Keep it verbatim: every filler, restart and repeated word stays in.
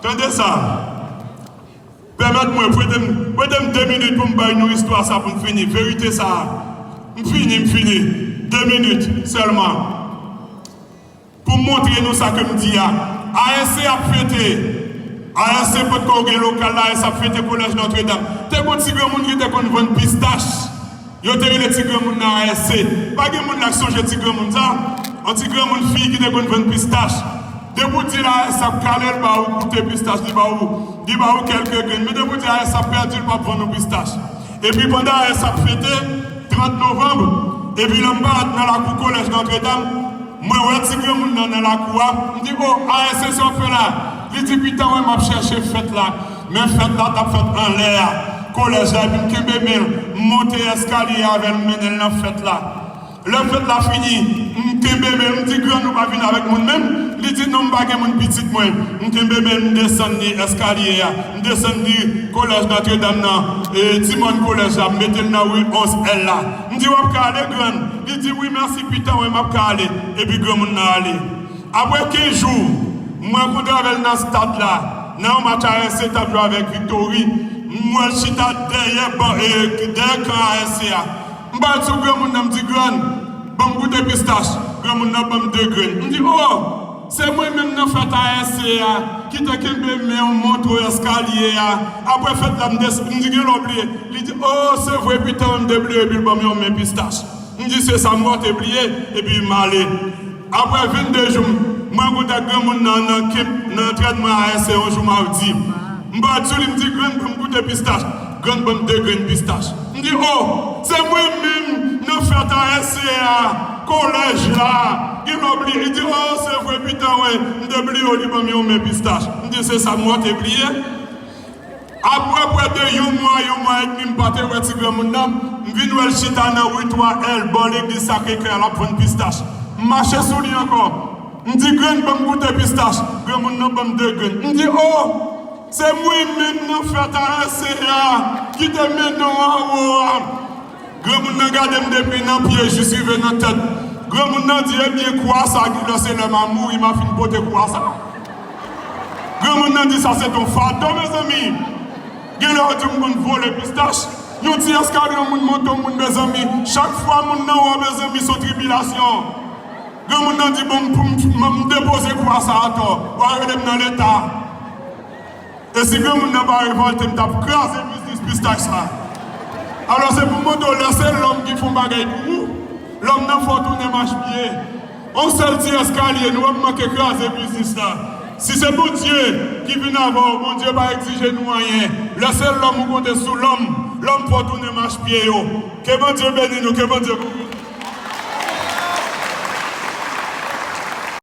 Tande sa. Pèmèt mwen, prete m, prete m de minit pou m bay nou istwa sa pou m fini. Verite sa. M fini, m fini. De minit sèlman. Pou m montre nou sa ke m di a. A S C ap fete. A S C potko gen lokal la, A S C ap fete Kolèj Nòtredam. Te gon ti granmoun ki te konn vann pistach. Yo te rele ti granmoun nan A S C. Pa gen moun la k sonje ti granmoun sa? Yon ti granmoun fi ki te konn vann pistach. Depi w di l A S C ap kale l ba ou goute pistach, li ba ou, li ba ou kèlke grenn. Men depi w di A S C ap pèdi, l p ap vann ou pistach. Epi pandan A S C ap fete, trant novanm, epi lè m parèt nan lakou Kolèj Nòtredam, mwen wè ti granmoun nan nan lakou a, m di, "O, A S C, sa w ap fè la?" Li di, "Pita, wè, m ap chèche fèt la." Men fèt la t ap fèt anlè a kolèj la, epi m kenbe men l, m monte eskalye a avè l, m mennen l nan fèt la. Lè fèt la fini, m kenbe men l, m di, "Grann, ou pa vin avèk moun menm?" Li di, "Non, m pa gen moun, pitit mwen." M kenbe men l, m desann li eskalye a, m desann li kolèj Nòtredam nan, e, ti mòn kolèj la, m mete l nan ri onz L la. M di, "W ap ka ale, grann?" Li di, "Wi, mèsi, pita, wi, m ap ka ale." Epi granmoun nan ale. Apre kenz jou, m rankontre avè l nan stad la, nan yon match A S C t ap jwe avèk Victory. M wè l chita dèyè ban, e, dèyè kan A S C a. M pral sou granmoun nan, m di, "Grann, ban m goute pistach." Granmoun nan ban m de grenn. M di, "O, se mwen menm nan fèt A S C a ki te kenbe men w monte eskalye a. Apre fèt la, m des-, m di, 'Gen lè w bliye.'" Li di, "O, se vre, pita, m te bliye," epi l ban m yon men pistach. M di, "Se sa, m wè w te bliye," epi m ale. Apre vennde jou, m rankontre ak granmoun nan, nan kenp, nan antrènman A S C yon jou madi. M pral sou li, m di, "Grann, ban m goute pistach." Grann ban m de grenn pistach. M di, "O, se mwen menm nan fèt A S C a, kolèj la. Gen lè w bliye." Li di, "O, se vre, pita, wi, m te bliye w," li ban m yon men pistach. M di, "Se sa, m wè w te bliye." Apre prè de yon mwa, yon mwa edmi, m pa te wè ti granmoun nan, m vin wè l chita nan ri twa L, bò legliz Sakre Kè a, l ap vann pistach. M mache sou li ankò. M di, "Grann, ban m goute pistach." Granmoun nan ban m de grenn. M di, "O, se mwen menm nan fèt A S C a ki te mennen w anwo a." Granmoun nan gade m depi nan pye jis rive nan tèt. Granmoun nan di, "Ebyen, kwa sa, gen lè se lè m a mouri, m a fin pote kwa sa." Granmoun nan di, "Sa se t on fado, mezanmi." Gen lè yo di m konn vole pistach. Yon ti eskalye yon moun monte yon moun, mezanmi. Chak fwa moun nan wè w, mezanmi, se yon tribilasyon. Granmoun nan di, "Bon, m, m, m, m depoze kwa sa atò. W a rele m nan leta." E si granmoun nan pa revòlte, m t ap kraze biznis pistach sa. Alò, se pou m montre w, lè se lòm ki fè yon bagay pou ou, lòm nan fè w tounen mach pye. Yon sèl ti eskalye, nou ap manke kraze biznis la. Si se Bondye ki vin avè w, Bondye pa egzije nou anyen. Lè se lòm ou konte sou lòm, lòm fè w tounen mach pye yo. Ke Bondye beni nou, ke Bondye kouvri.